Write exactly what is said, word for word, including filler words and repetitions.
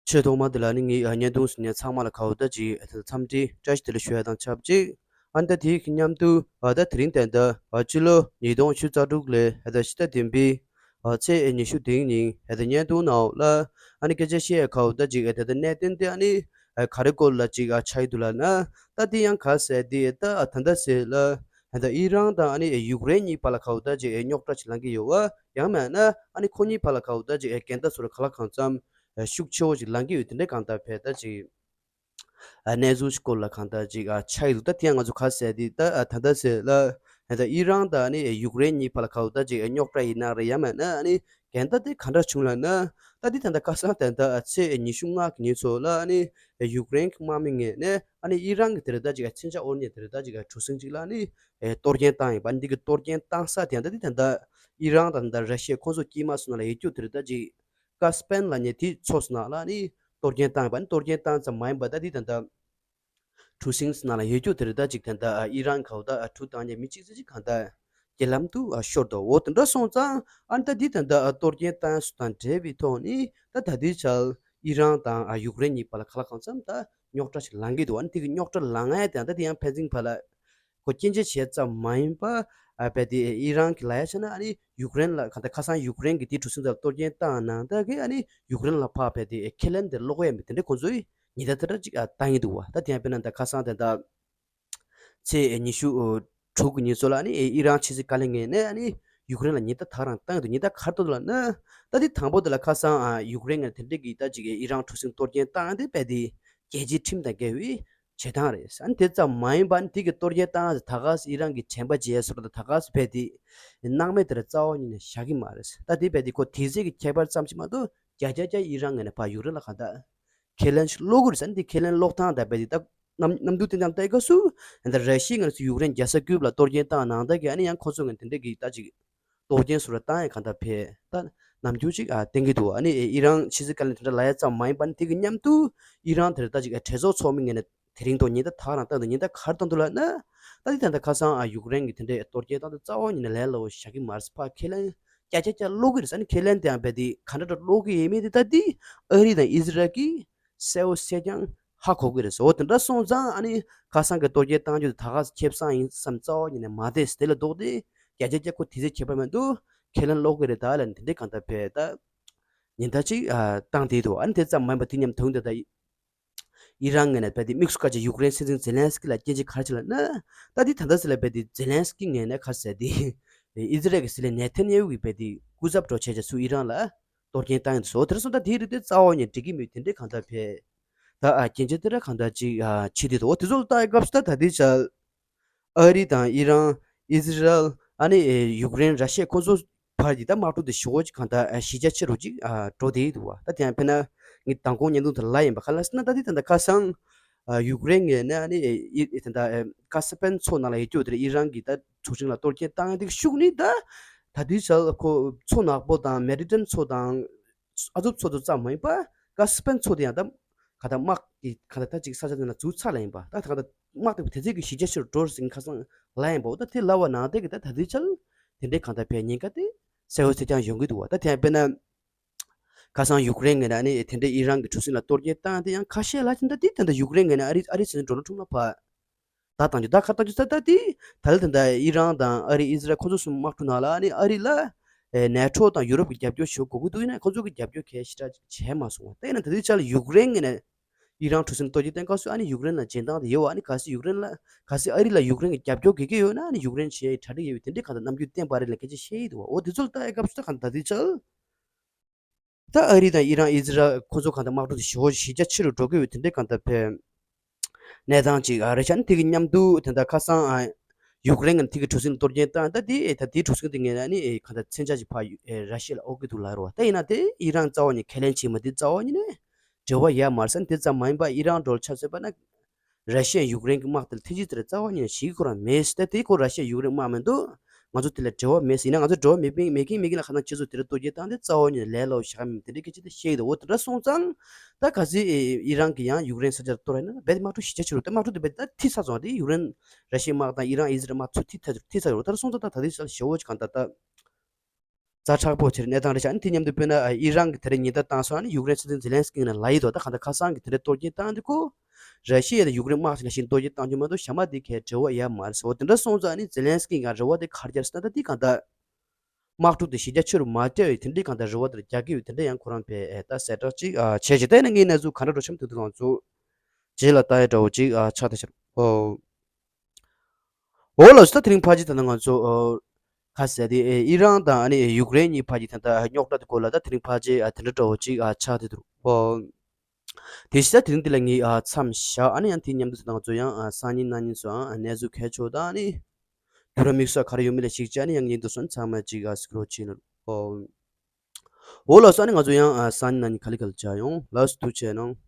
ཆེས་ཐོག་མ་དེ་ལ་ནི་ངས་བརྙན་ཐུང་གཟིགས་མཁན་ཚང་མ་ལ་ཁ་བོ་ད་ཅིག་འཚམས་འདྲི་བཀྲ་ཤིས་བདེ་ལེགས་ཞུ་ཡ་དང་ཆབས་ཅིག་ཨ་ནི་ད་དེའི་མཉམ་དུ་ཨ་ད་དེ་རིང་ད་ལྟ་ཨ་ཕྱི་ལོ་ཉིས་སྟོང་ཉི་ཤུ་རྩ་དྲུག་ལོའི་ཨ་ད་ཕྱི་ཟླ་བདུན་པའི་ཨ་ཚེས་ཉི་ཤུ་དེའི་ཉིན་ཨ་ད་བརྙན་ཐུང་ནང་ལ་ཨ་ནི་སྐད་ཆ་བཤད་ཡ་ཁ་བོ་ད་ཅིག་ཨ་ད་ད་གནད་དོན་དེ་ཨ་ནི་ཨ་ག་རེ་སྐོར་ལ་ཅིག་ཨ་ཆགས་ཡི་འདུག་ལབ་ན། ད་དེ་ཡང་ག་ཟེར་དེ་ད་ཨ་ད་ད་ཟེར་ལ་ཨ་ད་ཨི་རན་དང་ཨ་ནི་ཡུཀ་རེན་གཉིས་བར་ལ་ཁ་བོ་ད་ཅིག་ཨ་རྙོག་དྲ་ཅིག་ལངས་ཀྱི་ཡོད་པ། ཡང་མིན་ན་ཨ་ནི་ཁོ་གཉིས་བར་ལ་ཁ་བོ་ད་ཅིག་ཨ་འགལ་ཟླ་བཟོ་འདྲ་གང་ལ་གང་འཚམ་ཨ་ཤུགས་ཆེ་བོ་ཅིག་ལངས་ཀྱི་ཡོད། དེ་འདྲའི་གང་ལྟར་བས་ད་ཅིག་ཨ་གནས་ཚུལ་ཞིག་སྐོར་ལ་གང་ལྟར་ཅིག་ཨ་ཆགས་ཡི་འདུག་ད་དེ་ཡང་ང་ཚོ་ག་ཟེར་དེ་ད་ཨ་ད་ད་ཟེར་ལ་ཨ་ད་ཨི་རན་དང་ཨ་ནི་ཡུཀ་རེན་གཉིས་བར་ལ་ཁ་བོ་ད་ཅིག་ཨ་རྙོག་དྲ་ཡིན་ན་རེད། ཡང་མིན་ན་ཨ་ནི་འགལ་ཟླ་དེ་ག་འདྲ་བྱུང་ལབ་ན། ད་དེ་ད་ལྟ་ཁ་སང་ད་ལྟ་ཨ་ཚེས་ཉི་ཤུ་ལྔ་གི་ཉིན་ཚོ་ལ་ཨ་ནི་ཡུཀ་རེན་གྱི་དམག་མི་ངོས་ནས་ཨ་ནི་ཨི་རན་གྱི་དེ་རེད་ད་ཅིག་ཨ་མཚོན་ཆ་དབོར་མཁན་དེ་རེད་ད་ཅིག་ཨ་གྲུ་གཟིངས་ཅིག་ལ་ཨ་ནི་ཨེ་གཏོར་སྐྱོན་བཏང་ཡིན་པ། ཨ་ནི་འདི་གི་གཏོར་སྐྱོན་བཏང་ས་དེ་ཡང་ད་དེ་ད་ལྟ་ཨི་རན་དང་ད་ལྟ་ར་ཤི་ཡ་ཁོང་ཚོ་དཀྱིལ་མ་སོ་ནང་ལ་ཡོད་རྒྱུ་དེ་རེད་ད་ཅིག་ཀ་སི་པན་ལབ་མཁན་དེའི་མཚོ་སོ་ནང་ལ་ཨ་ནི་གཏོར་སྐྱོན་བཏང་ཡིན་པ། ཨ་ནི་གཏོར་སྐྱོན་བཏང་ཙམ་མ་ཡིན་པ་ད་དེ་ད་ལྟ་གྲུ་གཟིངས་ནང་ལ་ཡོད་རྒྱུ་དེ་རེད་ད་ཅིག་ད་ལྟ་ཨི་རན་གྱི་ད་གྲུ་བཏང་མཁན་མི་གཅིག་ཙམ་ཅིག་གང་ལྟར་རྐྱེན་ལམ་དུ་ཤོར་འདུག་འོ་དེ་འདྲ་སོང་ཙང་ཨ་ནི་ད་འདི་ད་ལྟ་གཏོར་སྐྱོན་བཏང་ཡ་སོ་དང་འབྲེལ་བའི་ཐོག་ནས་ད་ད་ལྟའི་ཆར་ཨི་རན་དང་ཡུཀ་རེན་གཉིས་བར་ལ་གང་ལ་གང་འཚམ་ད་རྙོག་དྲ་ཞིག་ལངས་ཀྱི་འདུག་ཨ་ནི་དེ་གི་རྙོག་དྲ་ལངས་ཡ་དེ་ད་དེ་ཡང་ཕན་ཚུན་བར་ལ་ཁོ་སྐྱོན་བརྗོད་བྱས་ཙམ་མ་ཡིན་པ། ཨ་བས་དེ་ཨི་རན་གྱི་ལབ་ཡ་བྱས་ན་ཨ་ནི་ཡུཀ་རེན་ལ་གང་ལྟར་ཁ་སང་ཡུཀ་རེན་གྱི་དེའི་གྲུ་གཟིངས་དེ་ལ་གཏོར་སྐྱོན་བཏང་ནང་ད་གི་ཨ་ནི་ཡུཀ་རེན་ལ་ཕར་བས་དེ་ཁས་ལེན་དེ་ལོག་ཡ་མི་དེ་འདྲ་ཁོང་ཚོས་ཉེན་བརྡ་དེ་འདྲ་ཅིག་ཨ་བཏང་གི་འདུག་བ། ད་དེ་ཡང་དཔེར་ན་ད་ཁ་སང་དེ་ད་ཚེས་ཉི་ཤུ་དྲུག་གི་ཉིན་ཚོ་ལ་ཨ་ནི་ཨི་རན་ཕྱི་སྲིད་བཀའ་བློན་ངོས་ནས་ཨ་ནི་ཡུཀ་རེན་ལ་ཉེན་བརྡ་ད་རང་བཏང་གི་འདུག་ཉེན་བརྡ་ག་རེ་བཏང་འདུག་ལབ་ན། ད་དེ་དང་པོ་དེ་ལ་ཁ་སང་ཨ་ཡུཀ་རེན་ངོས་ནས་དེ་འདྲ་གི་ད་ཅིག་ཨི་རན་གྲུ་གཟིངས་གཏོར་སྐྱོན་བཏང་དེ་བས་དེ་རྒྱལ་སྤྱིའི་ཁྲིམས་དང་འགལ་བའི་བྱེད་སྟངས་རེད། ཨ་ནི་དེ་ཙམ་མ་ཡིན་པ་ནི་དེ་གི་གཏོར་སྐྱོན་བཏང་ད་ག་སེ་ཨི་རན་གྱི་དྲན་པ་བརྗེད་སོགས་ད་ག་སེ་བས་དེ་སྣང་མེད་དེར་རྩ་བ་ཉིད་ནས་བཞག་གི་མ་རེད། ད་དེ་བས་དེ་ཁོ་དུས་ཚོད་ཀྱི་ཁྱད་པར་ཙམ་ཞིག་མ་གཏོགས་བརྒྱ་ཆ་བརྒྱ་ཨི་རན་ངོས་ནས་ཕར་ཡུཀ་རེན་ལ་གང་ལྟར་ཁས་ལེན་ཞིག་སློག་གི་རེད་ཟེར། འདི་ཁས་ལེན་སློག་སྟངས་དང་རྦད་དེ་ད་གནམ་གནམ་གྲུ་དེ་འདྲ་བལྟས་སྐབས་སུ་ད་ར་ཤི་ཡའི་ངོས་སུ་ཡུཀ་རེན་རྒྱལ་ས་ཀིབ་ལ་གཏོར་སྐྱོན་བཏང་ནང་ལྟར་གྱི་ཨ་ནི་ཡང་ཁོ་ཚོ་ངོས་དེ་འདྲ་གི་ད་ཅིག་གཏོར་སྐྱོན་སོགས་ལ་བཏང་ཡ་གང་ལྟར་བས་ད་ནམ་རྒྱུན་ཅིག་ཨ་བསྟན་གྱི་འདུག་ཨ་ནི་ཨི་རན་ཕྱི་སྲིད་བཀའ་བློན་དེ་འདྲ་ལབ་ཡ་ཙམ་མ་ཡིན་པ་ནི་དེ་གི་མཉམ་དུ་ཨི་རན་དེར་ད་ཅིག་ཨ་གྲོས་ཚོགས་ཚོགས་མི་ངོས་ནས་དེ་རིང་ཐོག་ཉེན་བརྡ་ད་རང་བཏང་འདུག་ཉེན་བརྡ་ག་རེ་བཏང་འདུག་ལབ་ན། ད་དེ་ད་ལྟ་ཁ་སང་ཨ་ཡུཀ་རེན་གྱི་དེ་འདྲའི་གཏོར་སྐྱོན་བཏང་འདུག་རྩ་བ་ཉིད་ནས་ལས་སླ་བོ་བཞག་གི་མ་རེད། ཕར་ཁས་ལེན་བརྒྱ་ཆ་བརྒྱ་སློག་གི་རེད་ཟེར་ནས་ཁས་ལེན་དེའང་རྦད་དེ་ག་འདྲ་འདྲ་སློག་གི་ཡོད་མེད་དེ་ད་དེ་ཨ་རི་དང་ཨི་ཟི་རལ་གྱིས་གསལ་བོ་གསལ་རྐྱང་ཧ་གོ་གི་རེད་ཟེར། འོ་དེ་འདྲ་སོང་ཙང་ཨ་ནི་ཁ་སང་གི་གཏོར་སྐྱོན་བཏང་རྒྱུ་དེ་ད་ག་ཁེ་བཟང་ཡིན་བསམ་རྩ་བ་ཉིད་ནས་མ་བསྡད། དེ་ལས་ལྡོག་སྟེ་བརྒྱ་ཆ་བརྒྱ་ཁོ་དེ་ཚོའི་ཁྱད་པར་མི་འདུག་ཁས་ལེན་སློག་གི་རེད་ད་ལབ་ནས་དེ་འདྲའི་གང་ལྟར་བས་ད་ཉེན་བརྡ་ཅིག་ཨ་བཏང་བསྡད་འདུག་ཨ་ནི་དེ་ཙམ་མ་ཡིན་པ་དེ་མཉམ་དུ་འདི་ད་ཨི་རན་ངོས་ནས་རྦད་དེ་དམིགས་སུ་བཀར་བྱས་ཡུཀ་རེན་སྲིད་འཛིན་ཛེ་ལན་སི་ཀི་ལ་སྐྱོན་བརྗོད་ག་རེ་བྱས་ལབ་ན། ད་དེ་ད་ལྟ་ཟེར་ལ་རྦད་དེ་ཛེ་ལན་སི་ཀི་ངོས་ནས་ག་རེ་ཟེར་དེ་ཨི་ཟི་རལ་གྱི་སྲིད་བློན་ནེ་ཐན་ཡ་ཧུ་གིས་རྦད་དེ་སྐུ་ཚབ་འདྲ་བྱས་བྱས་ཚུར་ཨི་རན་ལ་གཏོར་སྐྱོན་བཏང་ཡོད་འདུག་ཟེར། འོ་དེར་སོང་ད་དེའི་རིགས་དེ་རྩ་བ་ཉིད་འགྲིག་གི་མེད། དེ་འདྲའི་གང་ལྟར་བས་ད་ཨ་སྐྱོན་བརྗོད་དེ་འདྲ་གང་ལྟར་ཅིག་ཨ་བྱེད་བསྡད་འདུག་འོ་དེ་ཚོ་ལ་ལྟ་ཡི་སྐབས་སུ་ད་ད་ལྟའི་ཆར་ཨ་རི་དང་ཨི་རན། ཨི་ཟི་རལ། ཨ་ནི་ཨེ་ཡུཀ་རེན། ར་ཤི་ཡ་ཁོ་ཚོ་བར་གྱི་ད་དམག་འཁྲུག་དེ་ཞེ་པོ་ཅིག་གང་ལྟར་ཨ་གཞི་རྒྱ་ཆེ་རུ་ཅིག་ཨ་འགྲོ་བསྡད་ཡི་འདུག་བ། ད་དེ་ཡང་དཔེར་ན་ངས་མདང་དགོང་བརྙན་ཐུང་དེ་ལ་ཡིན་པ་ག་ལ་ཟེར་ན་ད་དེ་ད་ལྟ་ཁ་སང་ཨ་ཡུཀ་རེན་ངོས་ནས་ཨ་ནི་ཨེ་ཨེ་ད་ལྟ་ཨེ་ཀ་སི་པན་མཚོ་ནང་ལ་ཡོད་རྒྱུ་དེར་ཨི་རན་གྱི་ད་གྲུ་གཟིངས་ལ་གཏོར་སྐྱོན་བཏང་ཡ་དེ་གི་ཤུགས་ནི་ད་ད་དུས་ཆར་ཁོ་མཚོ་ནག་པོ་དང་མེ་ཌི་ཊི་རེ་ནི་ཡན་མཚོ་དང་ཨ་ཛོབ་མཚོ་དེ་ཙམ་མ་ཡིན་པ་ཀ་སི་པན་མཚོ་དེ་ཡང་ད་ག་ད་དམག་གི་ག་ད་ད་ཅིག་ས་ཆ་དེ་ན་འཛུལ་ཚར་ལ་ཡིན་པ། ད་ག་ད་དམག་དེ་དེ་ཚོད་ཀྱི་གཞི་རྒྱ་ཆེ་རུ་འགྲོ་རེད་ཟེར་ཁ་སང་ལ་ཡིན་པ། འོ་ད་དེ་ལབ་པ་ནང་བསྟན་གྱི་ད་ད་དུས་ཆར་དེ་འདྲའི་གང་ལྟར་བས་ཉེན་ཁ་དེ་གསལ་བོ་གསལ་རྐྱང་ཡོང་གི་འདུག་བ། ད་དེ་ཡང་དཔེར་ན་ཁ་སང་ཡུཀ་རེན་ངོས་ནས་ཨ་ནི་དེ་འདྲའི་ཨི་རན་གྱི་གྲུ་གཟིངས་ལ་གཏོར་སྐྱོན་བཏང་དེ་ཡང་ཁ་ཤས་ལ་ཅིག་ད་དེ་ད་ད་ཡུཀ་རེན་ངོས་ནས་ཨ་རི་ཨ་རི་སྲིད་འཛིན་ཌོ་ནལ་ཊམ་ལ་ཕར་ད་བཏང་རྒྱུ་ད་ག་བཏང་རྒྱུ་ད་ད་དེ་ད་ལ་ད་ད་ཨི་རན་དང་ཨ་རི་ཨི་ཟི་རལ་ཁོ་ཚོ་གསུམ་དམག་འཁྲུག་ནང་ལ་ཨ་ནི་ཨ་རི་ལ་ཨེ་ནེ་ཊོ་དང་ཡུ་རོབ་ཀྱི་རྒྱབ་སྐྱོར་ཞུ་དགོས་ཀྱི་འདུག་ཡིན་ན་ཁོ་ཚོ་གི་རྒྱབ་སྐྱོར་གལ་ཞེ་དྲག་ཅིག་བྱས་མ་སོང་བ། ད་ཡིན་ན་ད་ལྟའི་ཆར་ལ་ཡུཀ་རེན་ངོས་ནས་ཨི་རན་གྲུ་གཟིངས་གཏོར་སྐྱོན་བཏང་སྐབས་སུ་ཨ་ནི་ཡུཀ་རེན་ལ་འཇོན་ཐང་དེ་ཡོད་བ། ཨ་ནི་གལ་སྲིད་ཡུཀ་རེན་ལ་གལ་སྲིད་ཨ་རི་ལ་ཡུཀ་རེན་གྱི་རྒྱབ་སྐྱོར་དགོས་ཀྱི་ཡོད་ན་ཨ་ནི་ཡུཀ་རེན་བྱེད་ཡ་གྲ་སྒྲིག་ཡོད་པའི་དེ་འདྲའི་གང་ལྟར་རྣམ་འགྱུར་བསྟན་པ་རེད་ལ་སྐད་ཆ་བཤད་ཡི་འདུག་བ། འོ་དེ་ཚོ་ལ་ལྟ་ཡི་སྐབས་སུ་ད་གང་ལྟར་ད་ལྟའི་ཆར་ད་ཨ་རི་དང་ཨི་རན་ཨི་ཟི་རལ་ཁོ་ཚོ་གང་ལྟར་དམག་འཁྲུག་དེ་ཞེ་པོ་གཞི་རྒྱ་ཆེ་རུ་འགྲོ་གི་ཡོད་དེ་འདྲའི་གང་ལྟར་བས་གནས་སྟངས་ཅིག་ཨ་རེད་ཤག་ཨ་ནི་དེ་གི་མཉམ་དུ་དེ་འདྲ་ཁ་སང་ཨ་ཡུཀ་རེན་གྱི་དེ་གི་གྲུ་གཟིངས་གཏོར་སྐྱོན་བཏང་ད་དེ་ད་དེའི་གྲུ་གཟིངས་དེ་ངོས་ནས་ཨ་ནི་གང་ལྟར་མཚོན་ཆ་ཅིག་ཕར་ཡུ་ཨེ་ར་ཤི་ཡ་ལ་དབོར་གི་འདུག་ལབ་རེད་བ། ད་ཡིན་ན་དེ་ཨི་རན་རྩ་བ་ཉིད་ཁས་ལེན་བྱེད་མ་དེ་རྩ་བ་ཉིད་ནས་འབྲེལ་བ་ཡོད་མ་རེད་ཟེར། དེ་ཙམ་མ་ཡིན་པར་ཨི་རན་འདྲ་བོ་ཆ་མཚོན་པ་ན། ར་ཤི་ཡ་ཡུཀ་རེན་གྱི་དམག་དེ་ལ་ཐེ་ཇུས་དེ་ལ་རྩ་བ་ཉིད་ནས་བྱེད་ཀྱི་ཁོ་རང་མེད་ཟེར། ད་དེ་ཁོ་ར་ཤི་ཡ་ཡུཀ་རེན་དམག་མི་འདུག་ང་ཚོ་དེ་ལ་འབྲེལ་བ་མེད་ཟེར། ཡིན་ན་ང་ཚོ་འབྲེལ་བ་མེད་པའི་མེད་མཁན་མེད་མཁན་ལ་ཁ་སང་ཁྱེད་ཚོ་དེ་ལ་གཏོར་སྐྱོན་བཏང་དེ་རྩ་བ་ཉིད་ནས་ལས་སླ་བོ་ཞིག་ག་མིན་དེ་འདྲའི་སྐད་ཆ་དེ་བཤད་ཡོད་འདུག་འོ་དེ་འདྲ་སོང་ཙང་ད་གལ་སྲིད་ཨི་རན་གྱིས་ཡང་ཡུཀ་རེན་ས་ཆར་གཏོར་ཡ་ན་རྦད་དེ་དམག་འཁྲུག་གཞི་རྒྱ་ཆེ་རུ་ད་དམག་འཁྲུག་དེ་རྦད་དེ་ད་ཐིག་ཚར་སོང་། དེ་ཡུཀ་རེན་ར་ཤི་ཡའི་དམག་དང་ཨི་རན་ཨི་ཟི་རལ་དམག་ཚུར་ཐིག་ཚར་ཐིག་ཚར་ཡོད་རེད། ད་སོང་ཙང་ད་ད་དེ་ས་ཞེ་བོ་ཅིག་གང་ལྟར་ད། ཛ་དྲག་པོ་ཆེ་རེད་གནས་སྟངས་རེད་ཤག་ཨ་ནི་དེ་མཉམ་དུ་དཔེར་ན་ཨི་རན་གྱིས་དེ་རིང་ཉེན་བརྡ་བཏང་སོང་། ཨ་ནི་ཡུཀ་རེན་སྲིད་འཛིན་ཛེ་ལན་སི་ཀི་ནས་ལབ་ཡི་འདུག་ད་གང་ལྟར་ཁ་སང་གི་དེ་འདྲའི་གཏོར་སྐྱོན་བཏང་དུས་ཁོ་ར་ཤི་ཡ་དང་ཡུཀ་རེན་དམག་ཆེན་ལ་ཤིན་གཏོར་སྐྱོན་བཏང་རྒྱུ་མ་གཏོགས་ཞྭ་དམག་དེ་གའི་འབྲེལ་བ་ཡོད་མ་རེད་ཟེར་བ་དེ་འདྲ་སོང་ཙང་ཨ་ནི་ཛེ་ལན་སི་ཀི་གི་རེ་བ་དེ་ཁ་རྒྱག་ཟེར་ན་ད་དེ་གང་ལྟར། དམག་འཁྲུག་དེ་ཞི་རྒྱ་ཆེ་རུ་མ་བཏང་བའི་དེ་འདྲའི་གང་ལྟར་རེ་བ་དེ་རྒྱག་གི་ཡོད། དེ་འདྲ་ཡང་ཁོ་རང་བས་ད་གསལ་བསྒྲགས་ཅིག་བྱས་ཤིང་ད་ཡིན་ན་ངའི་གནས་ཚུལ་ག་འདྲ་འགྲོ་ཤམ་དུ་དུ་ང་ཚོ་རྗེས་ལ་ལྟ་ཡ་འདྲ་བོ་ཅིག་ཆགས་བསྡད་ཤག་འོ་ལགས་སོ། ད་དེ་རིང་ཕལ་ཆེར་ད་ནི་ང་ཚོ་ཁ་གསལ་དེ་ཨི་རན་དང་ཨ་ནི་ཡུཀ་རེན་གཉིས་བར་གྱི་ད་ལྟ་རྙོག་དྲ་དེ་སྐོར་ལ་ད་དེ་རིང་ཕལ་ཆེར་དེ་འདྲ་འདྲ་བོ་ཅིག་ཆགས་བསྡད་འདུག་འོ། དེ་བཞིན་ད་དེ་རིང་འདི་ལ་ངས་ཨ་མཚམས་བཞག་ཨ་ནི་ཡང་དེ་མཉམ་དུ་ད་ང་ཚོ་ཡང་ཨ་སང་ཉིན་གནངས་ཉིན་སུའང་ཨ་གནས་ཚུལ་གལ་ཆེ་བ་དང་ཨ་ནི་དུས་རབས་དམིགས་བསལ་ག་རེ་ཡོད་མེད་ལ་གཞིགས་བྱས་ཨ་ནི་ཡང་ཉིན་དུ་སོན་ཚང་མ་ཅིག་ཨ་གཟིགས་རོགས་བྱེད་ན། འོ་ལགས་སོ། ཨ་ནི་ང་ཚོ་ཡང་ཨ་སང་ཉིན་གནངས་ཉིན་ག་ལེ་ག་ལེ་མཇལ་ཡོང་། ལགས་སོ། ཐུགས་རྗེ་གནང་།